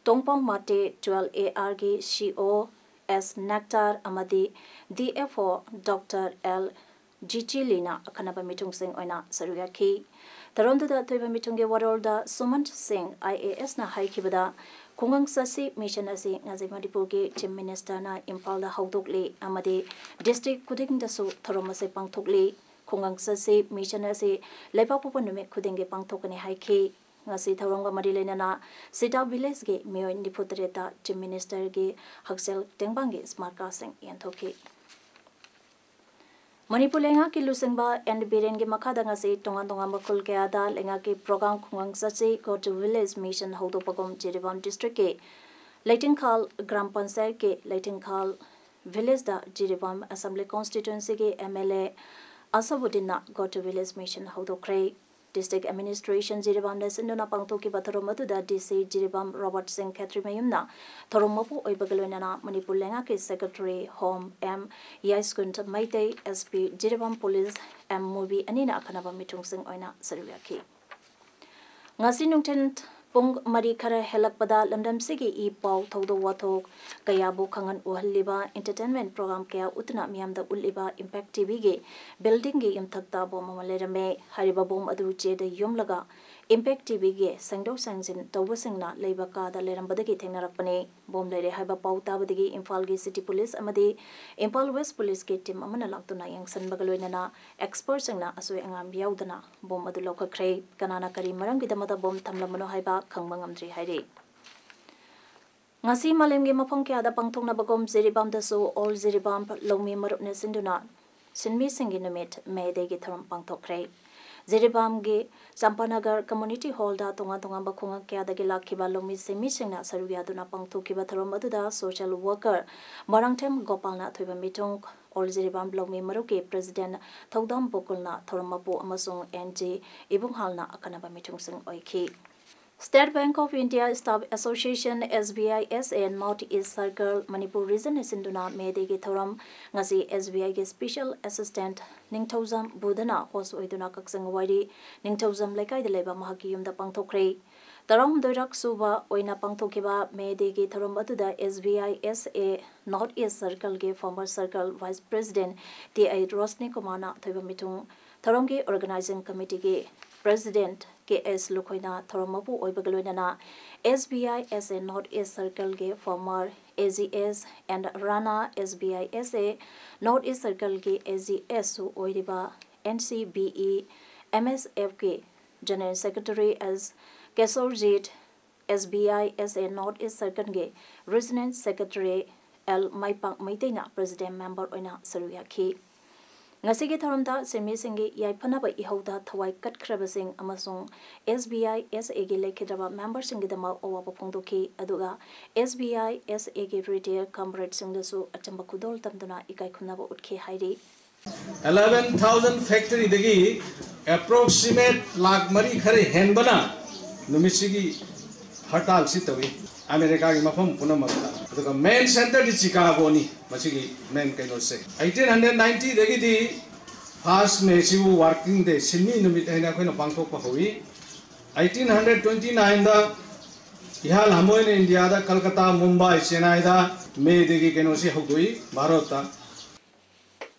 ꯇꯣꯡꯄꯥꯎ ꯃꯥꯇꯦ, ꯇꯨꯋꯦꯜ ꯑꯦ ꯑꯥꯔꯒꯤ ꯁꯤ ꯑꯣ ꯑꯦꯁ ꯅꯦꯛꯇꯥꯔ ꯑꯃꯗꯤ D F O doctor L ꯖꯤꯆꯤꯂꯤꯅ ꯑꯈꯟꯅꯕ ꯃꯤꯊꯨꯡꯁꯤꯡ ꯑꯣꯏꯅ ꯁꯔꯨꯛ ꯌꯥꯈꯤ꯫ ꯊꯧꯔꯝꯗꯨꯗ ꯑꯊꯣꯏꯕ ꯃꯤꯊꯨꯡꯒꯤ ꯋꯥꯔꯣꯜꯗ ꯁꯨꯃꯟ ꯁꯤꯡ ꯑꯥꯏ ꯑꯦ ꯑꯦꯁꯅ ꯍꯥꯏꯈꯤꯕꯗ, ꯈꯨꯡꯒꯪ ꯆꯠꯁꯤ ꯃꯤꯁꯟ ꯑꯁꯤ ꯉꯁꯤ ꯃꯅꯤꯄꯨꯔꯒꯤ ꯆꯤꯐ ꯃꯤꯅꯤꯁꯇꯔꯅ ꯏꯝꯐꯥꯜꯗ ꯍꯧꯗꯣꯛꯂꯤ ꯑꯃꯗꯤ ꯗꯤꯁꯇ꯭ꯔꯤꯛ ꯈꯨꯗꯤꯡꯗꯁꯨ ꯊꯧꯔꯝ ꯑꯁꯤ ꯄꯥꯡꯊꯣꯛꯂꯤ꯫ ꯈꯨꯡꯒꯪ ꯆꯠꯁꯤ ꯃꯤꯁꯟ ꯑꯁꯤ ꯂꯩꯕꯥꯛꯄꯣꯛꯄ ꯅꯨꯃꯤꯠ ꯈꯨꯗꯤꯡꯒꯤ ꯄꯥꯡꯊꯣꯛꯀꯅꯤ ꯍꯥꯏꯈꯤ꯫ ꯉꯁꯤ ꯊꯧꯔꯝꯒ ꯃꯔꯤ ꯂꯩꯅꯅ ꯁꯤꯇꯥ ꯚꯤꯂꯦꯖꯀꯤ ꯃꯤꯑꯣꯏ ꯅꯤꯐꯨ ꯇꯔꯦꯠꯇ ꯆꯤꯐ ꯃꯤꯅꯤꯁꯇꯔꯒꯤ ꯍꯛꯁꯦꯜ ꯇꯦꯡꯕꯥꯡꯒꯤ ꯁ꯭ꯃꯥꯔꯀꯥꯁꯤꯡ ꯌꯦꯟꯊꯣꯛꯈꯤ꯫ ꯃꯅꯤꯄꯨꯔ ꯂꯩꯉꯥꯛꯀꯤ ꯂꯨꯆꯤꯡꯕ ꯑꯦꯟ ꯕꯤꯔꯦꯟꯒꯤ ꯃꯈꯥꯗ ꯉꯁꯤ ꯇꯣꯉꯥꯟ ꯇꯣꯉꯥꯟꯕ ꯈꯨꯜ ꯀꯌꯥꯗ ꯂꯩꯉꯥꯛꯀꯤ ꯄ꯭ꯔꯣꯒ꯭ꯔꯥꯝ ꯈꯨꯡꯒꯪ ꯆꯠꯁꯤ Go to Village ꯃꯤꯁꯟ ꯍꯧꯗꯣꯛꯄꯒꯨꯝ ꯖꯤꯔꯤꯕꯥꯝ ꯗꯤꯁꯇ꯭ꯔꯤꯛꯀꯤ ꯂꯩꯊꯤꯡꯈꯥꯜ ꯒ꯭ꯔꯥꯝ ꯄꯟꯆꯥꯌꯠꯀꯤ ꯂꯩꯊꯤꯡꯈꯥꯜ ꯚꯤꯂꯦꯖꯇ ꯖꯤꯔꯤꯕꯥꯝ ꯑꯦꯁꯦꯝꯕ꯭ꯂꯤ ꯀꯣꯟꯁꯇꯤꯇ꯭ꯋꯦꯟꯁꯤꯒꯤ ꯑꯦꯝ ꯑꯦꯜ ꯑꯦ ꯑꯁꯕꯨꯗꯤꯟꯅ Go to Village ꯃꯤꯁꯟ ꯍꯧꯗꯣꯛꯈ꯭ꯔꯦ꯫ District Administration ꯖꯤꯔꯤꯕꯥꯝꯅ ꯁꯤꯟꯗꯨꯅ ꯄꯥꯡꯊꯣꯛꯈꯤꯕ ꯊꯧꯔꯝ ꯑꯗꯨꯗ D C ꯖꯤꯔꯤꯕꯥꯝ ꯔꯣꯕꯔꯠ ꯁꯤꯡ ꯈꯦꯇ꯭ꯔꯤꯃꯌꯨꯝꯅ ꯊꯧꯔꯝ ꯃꯄꯨ ꯑꯣꯏꯕꯒ ꯂꯣꯏꯅꯅ ꯃꯅꯤꯄꯨꯔ ꯂꯩꯉꯥꯛꯀꯤ Secretary Home M ꯌꯥꯏꯁꯀꯨꯟ Meitei, S P Jiribam Police M ꯃꯨꯕꯤ ꯑꯅꯤꯅ ꯑꯈꯟꯅꯕ ꯃꯤꯊꯨꯡꯁꯤꯡ ꯑꯣꯏꯅ ꯁꯔꯨꯛ ꯌꯥꯈꯤ꯫ ꯉꯁꯤ ꯅꯨꯡꯊꯤꯜ ꯄꯨꯡ ꯃꯔꯤ ꯈꯔ ꯍꯦꯜꯂꯛꯄꯗ ꯂꯝꯗꯝꯁꯤꯒꯤ ꯏ ꯄꯥꯎ ꯊꯧꯗꯣꯛ ꯋꯥꯊꯣꯛ ꯀꯌꯥꯕꯨ ꯈꯪꯍꯟ ꯎꯍꯜꯂꯤꯕ entertainment program ꯀꯌꯥ ꯎꯠꯇꯨꯅ ꯃꯤꯌꯥꯝꯗ ꯎꯠꯂꯤꯕ Impact T Vꯒꯤ buildingꯒꯤ ꯌꯨꯝꯊꯛꯇ bomb ꯑꯃ ꯂꯩꯔꯝꯃꯦ꯫ ꯍꯥꯏꯔꯤꯕ bomb ꯑꯗꯨ ꯆꯦꯗ ꯌꯣꯝꯂꯒ Impact T Vꯒꯤ ꯁꯦꯡꯗꯣꯛ ꯁꯦꯡꯖꯤꯟ ꯇꯧꯕꯁꯤꯡꯅ ꯂꯩꯕ ꯀꯥꯗ ꯂꯩꯔꯝꯕꯗꯒꯤ ꯊꯦꯡꯅꯔꯛꯄꯅꯤ꯫ Bomb ꯂꯩꯔꯦ ꯍꯥꯏꯕ ꯄꯥꯎ ꯇꯥꯕꯗꯒꯤ ꯏꯝꯐꯥꯜꯒꯤ City Police ꯑꯃꯗꯤ ꯏꯝꯐꯥꯜ West Policeꯀꯤ team ꯑꯃꯅ ꯂꯥꯛꯇꯨꯅ ꯌꯦꯡꯁꯤꯟꯕꯒ ꯂꯣꯏꯅꯅ expertꯁꯤꯡꯅ ꯑꯁꯣꯏ ꯑꯉꯥꯝ ꯌꯥꯎꯗꯅ bomb ꯑꯗꯨ ꯂꯧꯈꯠꯈ꯭ꯔꯦ꯫ ꯀꯅꯥꯅ ꯀꯔꯤ ꯃꯔꯝꯒꯤꯗꯃꯛꯇ bomb ꯊꯝꯂꯝꯕꯅꯣ ꯍꯥꯏꯕ ꯈꯪꯕ ꯉꯝꯗ꯭ꯔꯤ ꯍꯥꯏꯔꯤ꯫ ꯉꯁꯤ ꯃꯥꯂꯦꯝꯒꯤ ꯃꯐꯝ ꯀꯌꯥꯗ ꯄꯥꯡꯊꯣꯛꯅꯕꯒꯨꯝ ꯖꯤꯔꯤꯕꯥꯝꯗꯁꯨ All ꯖꯤꯔꯤꯕꯥꯝ ꯂꯧꯃꯤ ꯃꯔꯨꯞꯅ ꯁꯤꯟꯗꯨꯅ ꯁꯤꯟꯃꯤꯁꯤꯡꯒꯤ ꯅꯨꯃꯤꯠ, May Dayꯒꯤ ꯊꯧꯔꯝ ꯄꯥꯡꯊꯣꯛꯈ꯭ꯔꯦ꯫ ꯖꯤꯔꯤꯕꯥꯝꯒꯤ ꯆꯝꯄꯥꯅꯒꯔ Community Hallꯗ ꯇꯣꯉꯥꯟ ꯇꯣꯉꯥꯟꯕ ꯈꯨꯡꯒꯪ ꯀꯌꯥꯗꯒꯤ ꯂꯥꯛꯈꯤꯕ ꯂꯧꯃꯤ ꯁꯤꯟꯃꯤꯁꯤꯡꯅ ꯁꯔꯨꯛ ꯌꯥꯗꯨꯅ ꯄꯥꯡꯊꯣꯛꯈꯤꯕ ꯊꯧꯔꯝ ꯑꯗꯨꯗ social worker ꯃꯣꯏꯔꯥꯡꯊꯦꯝ ꯒꯣꯄꯥꯜꯅ ꯑꯊꯣꯏꯕ ꯃꯤꯊꯨꯡ, All ꯖꯤꯔꯤꯕꯥꯝ ꯂꯧꯃꯤ ꯃꯔꯨꯞꯀꯤ President ꯊꯧꯗꯥꯝ ꯕꯣꯀꯨꯜꯅ ꯊꯧꯔꯝ ꯃꯄꯨ ꯑꯃꯁꯨꯡ N G ꯏꯕꯨꯡꯍꯥꯜꯅ ꯑꯈꯟꯅꯕ ꯃꯤꯊꯨꯡꯁꯤꯡ ꯑꯣꯏꯈꯤ꯫ State Bank of India Staff Association, S B I S A North East Circle, Manipur Region ꯁꯤꯟꯗꯨꯅ May Dayꯒꯤ ꯊꯧꯔꯝ ꯉꯁꯤ S B Iꯒꯤ Special Assistant ꯅꯤꯡꯊꯧꯖꯝ ꯕꯨꯙꯅ host ꯑꯣꯏꯗꯨꯅ ꯀꯛꯆꯤꯡ ꯋꯥꯏꯔꯤ ꯅꯤꯡꯊꯧꯖꯝ ꯂꯩꯀꯥꯏꯗ ꯂꯩꯕ ꯃꯍꯥꯛꯀꯤ ꯌꯨꯝꯗ ꯄꯥꯡꯊꯣꯛꯈ꯭ꯔꯦ꯫ ꯇꯔꯥꯍꯨꯝꯗꯣꯏꯔꯛ ꯁꯨꯕ ꯑꯣꯏꯅ ꯄꯥꯡꯊꯣꯛꯈꯤꯕ May Dayꯒꯤ ꯊꯧꯔꯝ ꯑꯗꯨꯗ S B I S A North East Circleꯒꯤ former Circle Vice President T I Roshni ꯀꯨꯃꯥꯔꯅ ꯑꯊꯣꯏꯕ ꯃꯤꯊꯨꯡ, ꯊꯧꯔꯝꯒꯤ Organizing Committeeꯒꯤ President K S ꯂꯨꯈꯣꯏꯅ ꯊꯧꯔꯝ ꯃꯄꯨ ꯑꯣꯏꯕꯒ ꯂꯣꯏꯅꯅ S B I S A North East Circleꯒꯤ former A G S N Rana, S B I S A North East Circleꯒꯤ A G S ꯁꯨ ꯑꯣꯏꯔꯤꯕ N C B E M S Fꯀꯤ General Secretary S Kesorjit, S B I S A North East Circleꯒꯤ Regional Secretary L ꯃꯩꯄꯥꯛ ꯃꯩꯇꯩꯅ President Member ꯑꯣꯏꯅ ꯁꯔꯨꯛ ꯌꯥꯈꯤ꯫ ꯉꯁꯤꯒꯤ ꯊꯧꯔꯝꯗ ꯁꯤꯟꯃꯤꯁꯤꯡꯒꯤ ꯌꯥꯏꯐꯅꯕ ꯏꯍꯧꯗ ꯊꯋꯥꯏ ꯀꯠꯈ꯭ꯔꯕꯁꯤꯡ ꯑꯃꯁꯨꯡ S B I S Aꯒꯤ ꯂꯩꯈꯤꯗ꯭ꯔꯕ memberꯁꯤꯡꯒꯤꯗꯃꯛ ꯑꯋꯥꯕ ꯐꯣꯡꯗꯣꯛꯈꯤ, ꯑꯗꯨꯒ S B I S Aꯒꯤ retired comradeꯁꯤꯡꯗꯁꯨ ꯑꯆꯝꯕ ꯈꯨꯗꯣꯜ ꯇꯝꯗꯨꯅ ꯏꯀꯥꯏ ꯈꯨꯝꯅꯕ ꯎꯠꯈꯤ ꯍꯥꯏꯔꯤ꯫ Eleven thousand factoryꯗꯒꯤ ꯑꯦꯄ꯭ꯔꯣꯛꯁꯤꯃꯦꯠ ꯂꯥꯛ ꯃꯔꯤ ꯈꯔ ꯍꯦꯟꯕꯅ ꯅꯨꯃꯤꯠꯁꯤꯒꯤ ꯍꯔꯇꯥꯜꯁꯤ ꯇꯧꯏ ꯑꯃꯦꯔꯤꯀꯥꯒꯤ ꯃꯐꯝ ꯄꯨꯝꯅꯃꯛꯇ꯫ ꯑꯗꯨꯒ ꯃꯦꯟ ꯁꯦꯟꯇꯔꯗꯤ ꯆꯤꯀꯥꯒꯣꯅꯤ ꯃꯁꯤꯒꯤ ꯃꯦꯟ ꯀꯩꯅꯣꯁꯦ꯫ ꯑꯩꯠꯇꯤꯟ ꯍꯟꯗ꯭ꯔꯦꯠ ꯅꯥꯏꯟꯇꯤꯗꯒꯤꯗꯤ ꯐꯥꯔꯁ ꯃꯦꯁꯤꯕꯨ ꯋꯥꯔꯀꯤꯡ ꯗꯦ, ꯁꯤꯟꯃꯤ ꯅꯨꯃꯤꯠ ꯍꯥꯏꯅ ꯑꯩꯈꯣꯏꯅ ꯄꯥꯡꯊꯣꯛꯄ ꯍꯧꯏ꯫ ꯑꯩꯠꯇꯤꯟ ꯍꯟꯗ꯭ꯔꯦꯠ ꯇ꯭ꯋꯦꯟꯇꯤ ꯅꯥꯏꯟꯗ ꯏꯍꯥꯟ ꯍꯥꯟꯕ ꯑꯣꯏꯅ ꯏꯟꯗꯤꯌꯥꯗ ꯀꯜꯀꯇꯥ, ꯃꯨꯝꯕꯥꯏ, ꯆꯦꯟꯅꯥꯏꯗ ꯃꯦ ꯗꯦꯒꯤ ꯀꯩꯅꯣꯁꯤ ꯍꯧꯗꯣꯛꯏ ꯚꯥꯔꯠꯇ꯫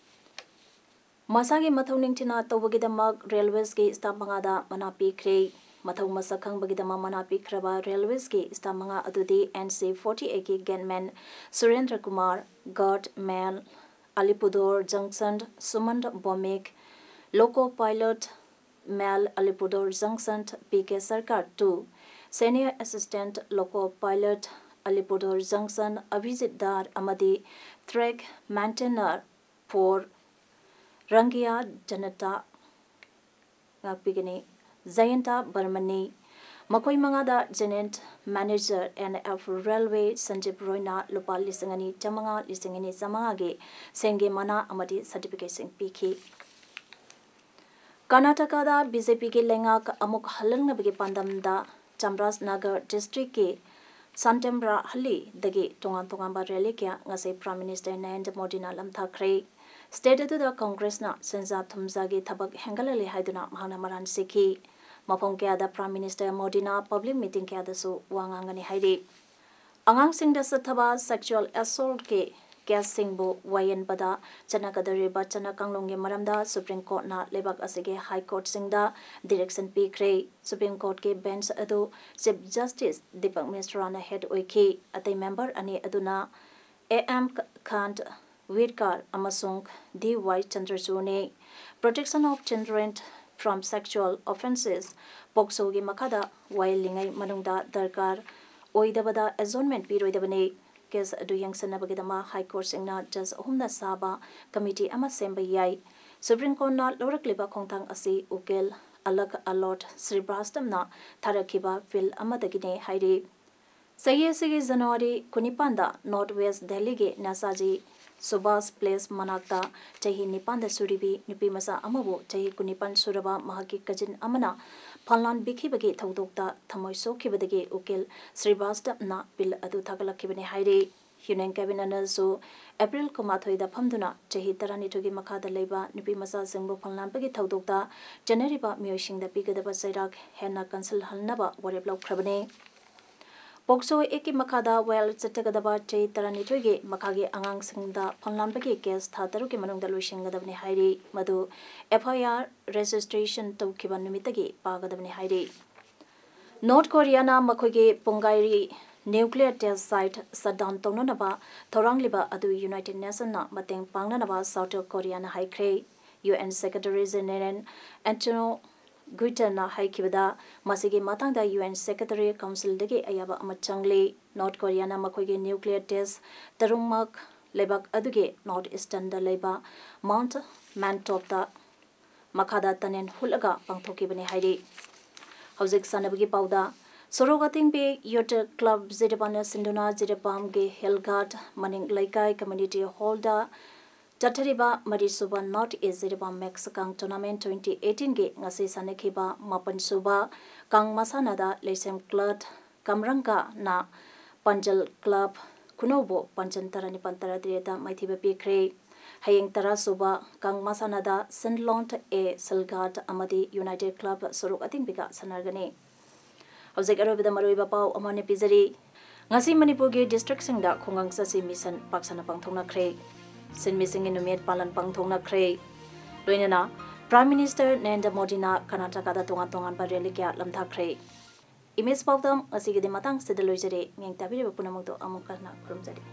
ꯃꯁꯥꯒꯤ ꯃꯊꯧ ꯅꯤꯡꯊꯤꯅ ꯇꯧꯕꯒꯤꯗꯃꯛ ꯔꯦꯜꯋꯦꯁꯀꯤ ꯁ꯭ꯇꯥꯐ ꯃꯉꯥꯗ ꯃꯅꯥ ꯄꯤꯈ꯭ꯔꯦ꯫ ꯃꯊꯧ ꯃꯁꯛ ꯈꯪꯕꯒꯤꯗꯃꯛ ꯃꯅꯥ ꯄꯤꯈ꯭ꯔꯕ ꯔꯦꯜꯋꯦꯁꯀꯤ ꯁ꯭ꯇꯥꯐ ꯃꯉꯥ ꯑꯗꯨꯗꯤ ꯑꯦꯟ ꯁꯤ ꯐꯣꯔꯇꯤ ꯑꯩꯠꯀꯤ ꯒꯦꯠꯃꯦꯟ ꯁꯨꯔꯦꯟꯗ꯭ꯔ ꯀꯨꯃꯥꯔ, ꯒꯥꯔꯗ ꯃꯦꯜ ꯑꯂꯤꯄꯨꯔꯗꯨꯋꯥꯔ ꯖꯪꯁꯟ ꯁꯨꯃꯟ ꯕꯣꯃꯤꯛ, ꯂꯣꯀꯣ ꯄꯥꯏꯂꯠ ꯃꯦꯜ ꯑꯂꯤꯄꯨꯔꯗꯨꯋꯥꯔ ꯖꯪꯁꯟ ꯄꯤ ꯀꯦ ꯁꯔꯀꯥꯔ ꯇꯨ, ꯁꯦꯅꯤꯌꯔ ꯑꯦꯁꯤꯁꯇꯦꯟꯠ ꯂꯣꯀꯣ ꯄꯥꯏꯂꯠ ꯑꯂꯤꯄꯨꯔꯗꯨꯋꯥꯔ ꯖꯪꯁꯟ ꯑꯚꯤꯖꯤꯠ ꯗꯥꯔ ꯑꯃꯗꯤ ꯇ꯭ꯔꯦꯛ ꯃꯦꯟꯇꯦꯅꯔ ꯐꯣꯔ ꯔꯪꯒꯤꯌꯥ ꯖꯅꯇꯥ ꯉꯥꯛꯄꯤꯒꯅꯤ꯫ ꯖꯌꯟꯇ ꯕꯔꯃꯟꯅꯤ꯫ ꯃꯈꯣꯏ ꯃꯉꯥꯗ general manager N F railway Sanjeev ꯔꯣꯏꯅ ꯂꯨꯄꯥ ꯂꯤꯁꯤꯡ ꯑꯅꯤ ꯆꯥꯃꯉꯥ, ꯂꯤꯁꯤꯡ ꯑꯅꯤ ꯆꯥꯃꯉꯥꯒꯤ ꯁꯦꯟꯒꯤ ꯃꯅꯥ ꯑꯃꯗꯤ ꯁꯥꯔꯇꯤꯐꯤꯀꯦꯠꯁꯤꯡ ꯄꯤꯈꯤ꯫ ꯀꯔꯅꯥꯇꯀꯥꯗ ꯕꯤ ꯖꯦ ꯄꯤꯒꯤ ꯂꯩꯉꯥꯛ ꯑꯃꯨꯛ ꯍꯜꯍꯟꯅꯕꯒꯤ ꯄꯥꯟꯗꯝꯗ ꯆꯥꯝꯔꯥꯖꯅꯒꯔ ꯗꯤꯁꯇ꯭ꯔꯤꯛꯀꯤ ꯁꯥꯟꯇꯦꯝꯕ꯭ꯔꯥ ꯍꯜꯂꯤꯗꯒꯤ ꯇꯣꯉꯥꯟ ꯇꯣꯉꯥꯟꯕ ꯔꯦꯂꯤ ꯀꯌꯥ ꯉꯁꯤ ꯄ꯭ꯔꯥꯏꯝ ꯃꯤꯅꯤꯁꯇꯔ ꯅꯔꯦꯟꯗ꯭ꯔ ꯃꯣꯗꯤꯅ ꯂꯝꯊꯥꯈ꯭ꯔꯦ꯫ ꯁ꯭ꯇꯦꯠ ꯑꯗꯨꯗ ꯀꯪꯒ꯭ꯔꯦꯁꯅ ꯁꯦꯟꯖꯥ ꯊꯨꯝꯖꯥꯒꯤ ꯊꯕꯛ ꯍꯦꯟꯒꯠꯍꯜꯂꯦ ꯍꯥꯏꯗꯨꯅ ꯃꯍꯥꯛꯅ ꯃꯔꯥꯟ ꯁꯤꯈꯤ꯫ ꯃꯐꯝ ꯀꯌꯥꯗ ꯄ꯭ꯔꯥꯏꯝ ꯃꯤꯅꯤꯁꯇꯔ ꯃꯣꯗꯤꯅ ꯄꯕ꯭ꯂꯤꯛ ꯃꯤꯇꯤꯡ ꯀꯌꯥꯗꯁꯨ ꯋꯥ ꯉꯥꯡꯒꯅꯤ ꯍꯥꯏꯔꯤ꯫ ꯑꯉꯥꯡꯁꯤꯡꯗ ꯆꯠꯊꯕ ꯁꯦꯛꯁꯨꯑꯦꯜ ꯑꯦꯁꯣꯜꯠꯀꯤ ꯀꯦꯁꯁꯤꯡꯕꯨ ꯋꯥꯌꯦꯟꯕꯗ ꯆꯠꯅꯒꯗꯧꯔꯤꯕ ꯆꯠꯅ ꯀꯥꯡꯂꯣꯟꯒꯤ ꯃꯔꯝꯗ ꯁꯨꯄ꯭ꯔꯤꯝ ꯀꯣꯔꯠꯅ ꯂꯩꯕꯥꯛ ꯑꯁꯤꯒꯤ ꯍꯥꯏ ꯀꯣꯔꯠꯁꯤꯡꯗ ꯗꯤꯔꯦꯛꯁꯟ ꯄꯤꯈ꯭ꯔꯦ꯫ ꯁꯨꯄ꯭ꯔꯤꯝ ꯀꯣꯔꯠꯀꯤ ꯕꯦꯟꯆ ꯑꯗꯨ ꯆꯤꯐ ꯖꯁꯇꯤꯁ ꯗꯤꯄꯛ ꯃꯤꯁ꯭ꯔꯥꯅ ꯍꯦꯗ ꯑꯣꯏꯈꯤ꯫ ꯑꯇꯩ ꯃꯦꯝꯕꯔ ꯑꯅꯤ ꯑꯗꯨꯅ ꯑꯦ ꯑꯦꯝ ꯈꯥꯟ ꯋꯤꯔꯀꯥꯔ ꯑꯃꯁꯨꯡ ꯗꯤ ꯋꯥꯏ ꯆꯟꯗ꯭ꯔꯆꯨꯗꯅꯤ꯫ Protection of Children from Sexual Offences, ꯄꯣꯛꯁꯣꯒꯤ ꯃꯈꯥꯗ ꯋꯥꯌꯦꯜꯂꯤꯉꯩ ꯃꯅꯨꯡꯗ ꯗꯔꯀꯥꯔ ꯑꯣꯏꯗꯕꯗ ꯑꯦꯖꯣꯟꯃꯦꯟ ꯄꯤꯔꯣꯏꯗꯕꯅꯤ꯫ ꯀꯦꯁ ꯑꯗꯨ ꯌꯦꯡꯁꯤꯟꯅꯕꯒꯤꯗꯃꯛ ꯍꯥꯏ ꯀꯣꯔꯠꯁꯤꯡꯅ ꯖꯖ ꯑꯍꯨꯝꯅ ꯁꯥꯕ ꯀꯃꯤꯇꯤ ꯑꯃ ꯁꯦꯝꯕ ꯌꯥꯏ꯫ ꯁꯨꯄ꯭ꯔꯤꯝ ꯀꯣꯔꯠꯅ ꯂꯧꯔꯛꯂꯤꯕ ꯈꯣꯡꯊꯥꯡ ꯑꯁꯤ ꯎꯀꯤꯜ ꯑꯂꯛ ꯑꯂꯣꯠ ꯁ꯭ꯔꯤꯕꯥꯁꯇꯝꯅ ꯊꯥꯔꯛꯈꯤꯕ ꯐꯤꯜ ꯑꯃꯗꯒꯤꯅꯤ ꯍꯥꯏꯔꯤ꯫ ꯆꯍꯤ ꯑꯁꯤꯒꯤ ꯖꯅꯋꯥꯔꯤ ꯀꯨꯟꯅꯤꯄꯥꯟꯗ ꯅꯣꯔꯠ ꯋꯦꯁ ꯗꯦꯜꯂꯤꯒꯤ ꯅꯦꯁꯥꯖꯤ ꯁꯨꯚꯥꯁ ꯄ꯭ꯂꯦꯁ ꯃꯅꯥꯛꯇ ꯆꯍꯤ ꯅꯤꯄꯥꯟꯗ ꯁꯨꯔꯤꯕꯤ ꯅꯨꯄꯤ ꯃꯆꯥ ꯑꯃꯕꯨ ꯆꯍꯤ ꯀꯨꯟꯅꯤꯄꯥꯟ ꯁꯨꯔꯕ ꯃꯍꯥꯛꯀꯤ ꯀꯖꯤꯟ ꯑꯃꯅ ꯐꯥꯟꯂꯥꯟꯕꯤꯈꯤꯕꯒꯤ ꯊꯧꯗꯣꯛꯇ ꯊꯃꯣꯏ ꯁꯣꯛꯈꯤꯕꯗꯒꯤ ꯎꯀꯤꯜ ꯁ꯭ꯔꯤꯕꯥꯁꯇꯞꯅ ꯕꯤꯜ ꯑꯗꯨ ꯊꯥꯒꯠꯂꯛꯈꯤꯕꯅꯤ ꯍꯥꯏꯔꯤ꯫ ꯌꯨꯅꯤꯌꯟ ꯀꯦꯕꯤꯅꯦꯠꯅꯁꯨ ꯑꯦꯄ꯭ꯔꯤꯜ ꯀꯨꯟꯃꯥꯊꯣꯏꯗ ꯐꯝꯗꯨꯅ ꯆꯍꯤ ꯇꯔꯥꯅꯤꯊꯣꯏꯒꯤ ꯃꯈꯥꯗ ꯂꯩꯕ ꯅꯨꯄꯤ ꯃꯆꯥꯁꯤꯡꯕꯨ ꯐꯥꯟꯂꯥꯟꯕꯒꯤ ꯊꯧꯗꯣꯛꯇ ꯆꯦꯟꯅꯔꯤꯕ ꯃꯤꯑꯣꯏꯁꯤꯡꯗ ꯄꯤꯒꯗꯕ ꯆꯩꯔꯥꯛ ꯍꯦꯟꯅ ꯀꯟꯁꯤꯜꯍꯟꯅꯕ ꯋꯥꯔꯦꯞ ꯂꯧꯈ꯭ꯔꯕꯅꯤ꯫ ꯄꯣꯛꯁꯣ ꯑꯦꯛꯀꯤ ꯃꯈꯥꯗ ꯋꯥꯌꯦꯜ ꯆꯠꯊꯒꯗꯕ ꯆꯍꯤ ꯇꯔꯥꯅꯤꯊꯣꯏꯒꯤ ꯃꯈꯥꯒꯤ ꯑꯉꯥꯡꯁꯤꯡꯗ ꯐꯥꯟꯂꯥꯟꯕꯒꯤ ꯀꯦꯁ ꯊꯥ ꯇꯔꯨꯛꯀꯤ ꯃꯅꯨꯡꯗ ꯂꯣꯏꯁꯤꯟꯒꯗꯕꯅꯤ ꯍꯥꯏꯔꯤ꯫ ꯃꯗꯨ ꯑꯦꯐ ꯑꯥꯏ ꯑꯥꯔ ꯔꯦꯖꯤꯁꯇ꯭ꯔꯦꯁꯟ ꯇꯧꯈꯤꯕ ꯅꯨꯃꯤꯠꯇꯒꯤ ꯄꯥꯒꯗꯕꯅꯤ ꯍꯥꯏꯔꯤ꯫ ꯅꯣꯔꯠ ꯀꯣꯔꯤꯌꯥꯅ ꯃꯈꯣꯏꯒꯤ ꯄꯨꯡꯒꯥꯏꯔꯤ ꯅ꯭ꯌꯨꯀ꯭ꯂꯤꯌꯔ ꯇꯦꯁ ꯁꯥꯏꯠ ꯁꯠ ꯗꯥꯎꯟ ꯇꯧꯅꯅꯕ ꯊꯧꯔꯥꯡꯂꯤꯕ ꯑꯗꯨ ꯌꯨꯅꯥꯏꯇꯦꯗ ꯅꯦꯁꯟꯅ ꯃꯇꯦꯡ ꯄꯥꯡꯅꯅꯕ ꯁꯥꯎꯠ ꯀꯣꯔꯤꯌꯥꯅ ꯍꯥꯏꯈ꯭ꯔꯦ꯫ U N secretary general Antonio ꯒꯨꯇꯦꯔꯦꯁꯅ ꯍꯥꯏꯈꯤꯕꯗ, ꯃꯁꯤꯒꯤ ꯃꯇꯥꯡꯗ ꯌꯨ ꯑꯦꯟ ꯁꯦꯀ꯭ꯔꯦꯇꯔꯤ ꯀꯥꯎꯟꯁꯤꯜꯗꯒꯤ ꯑꯌꯥꯕ ꯑꯃ ꯆꯪꯂꯤ꯫ ꯅꯣꯔꯠ ꯀꯣꯔꯤꯌꯥꯅ ꯃꯈꯣꯏꯒꯤ ꯅ꯭ꯌꯨꯀ꯭ꯂꯤꯌꯔ ꯇꯦꯁ ꯇꯔꯨꯛꯃꯛ ꯂꯩꯕꯥꯛ ꯑꯗꯨꯒꯤ ꯅꯣꯔꯠ ꯏꯁꯇꯔꯟꯗ ꯂꯩꯕ ꯃꯥꯎꯟꯠ ꯃꯦꯟꯇꯣꯞꯇ ꯃꯈꯥꯗ ꯇꯅꯦꯜ ꯍꯨꯠꯂꯒ ꯄꯥꯡꯊꯣꯛꯈꯤꯕꯅꯤ ꯍꯥꯏꯔꯤ꯫ ꯍꯧꯖꯤꯛ ꯁꯥꯟꯅꯕꯒꯤ ꯄꯥꯎꯗ, ꯁꯣꯔꯣꯛ ꯑꯇꯦꯡꯕꯤ ꯌꯨꯠ ꯀ꯭ꯂꯕ ꯖꯤꯔꯤꯕꯥꯝꯅ ꯁꯤꯟꯗꯨꯅ ꯖꯤꯔꯤꯕꯥꯝꯒꯤ ꯍꯤꯜ ꯒꯥꯔꯗ ꯃꯅꯤꯡ ꯂꯩꯀꯥꯏ ꯀꯝꯃ꯭ꯌꯨꯅꯤꯇꯤ ꯍꯣꯜꯗ ꯆꯠꯊꯔꯤꯕ ꯃꯔꯤꯁꯨꯕ ꯅꯣꯔꯠ ꯏꯁ ꯖꯤꯔꯤꯕꯥꯝ ꯃꯦꯛꯁ ꯀꯥꯡ ꯇꯣꯔꯅꯥꯃꯦꯟꯠ ꯇ꯭ꯋꯦꯟꯇꯤ ꯑꯩꯠꯇꯤꯟꯒꯤ ꯉꯁꯤ ꯁꯥꯟꯅꯈꯤꯕ ꯃꯥꯄꯟꯁꯨꯕ ꯀꯥꯡ ꯃꯁꯥꯟꯅꯗ ꯂꯩꯁꯦꯝ ꯀ꯭ꯂꯕ ꯀꯝꯔꯪꯒꯅ ꯄꯥꯟꯖꯜ ꯀ꯭ꯂꯕ ꯈꯨꯅꯧꯕꯨ ꯄꯥꯟꯖꯜ ꯇꯔꯥꯅꯤꯄꯥꯟ ꯇꯔꯥꯇꯔꯦꯠꯇ ꯃꯥꯏꯊꯤꯕ ꯄꯤꯈ꯭ꯔꯦ꯫ ꯍꯌꯦꯡ ꯇꯔꯥꯁꯨꯕ ꯀꯥꯡ ꯃꯁꯥꯟꯅꯗ ꯁꯤꯟꯂꯣꯟ ꯑꯦ ꯁꯤꯜꯒꯥꯠ ꯑꯃꯗꯤ ꯌꯨꯅꯥꯏꯇꯦꯗ ꯀ꯭ꯂꯕ ꯁꯣꯔꯣꯛ ꯑꯇꯦꯡꯕꯤꯒ ꯁꯥꯟꯅꯔꯒꯅꯤ꯫ ꯍꯧꯖꯤꯛ ꯑꯔꯣꯏꯕꯗ ꯃꯔꯨꯑꯣꯏꯕ ꯄꯥꯎ ꯑꯃꯅ ꯄꯤꯖꯔꯤ꯫ ꯉꯁꯤ ꯃꯅꯤꯄꯨꯔꯒꯤ ꯗꯤꯁꯇ꯭ꯔꯤꯛꯁꯤꯡꯗ ꯈꯨꯡꯒꯪ ꯆꯠꯁꯤ ꯃꯤꯁꯟ ꯄꯥꯛ ꯁꯟꯅ ꯄꯥꯡꯊꯣꯛꯅꯈ꯭ꯔꯦ꯫ ꯁꯤꯟꯃꯤꯁꯤꯡꯒꯤ ꯅꯨꯃꯤꯠ ꯄꯥꯂꯟ ꯄꯥꯡꯊꯣꯛꯅꯈ꯭ꯔꯦ꯫ ꯂꯣꯏꯅꯅ ꯄ꯭ꯔꯥꯏꯝ ꯃꯤꯅꯤꯁꯇꯔ ꯅꯔꯦꯟꯗ꯭ꯔ ꯃꯣꯗꯤꯅ ꯀꯔꯅꯥꯇꯀꯥꯗ ꯇꯣꯉꯥꯟ ꯇꯣꯉꯥꯟꯕ ꯔꯦꯂꯤ ꯀꯌꯥ ꯂꯝꯊꯥꯈ꯭ꯔꯦ꯫ ꯏꯃꯦꯖ ꯄꯥꯎꯗꯝ ꯉꯁꯤꯒꯤꯗꯤ ꯃꯇꯥꯡꯁꯤꯗ ꯂꯣꯏꯖꯔꯦ꯫ ꯃꯤꯠꯌꯦꯡ ꯇꯥꯕꯤꯔꯤꯕ ꯄꯨꯝꯅꯃꯛꯇꯨ ꯑꯃꯨꯛ ꯍꯟꯅ ꯈꯨꯔꯨꯝꯖꯔꯤ꯫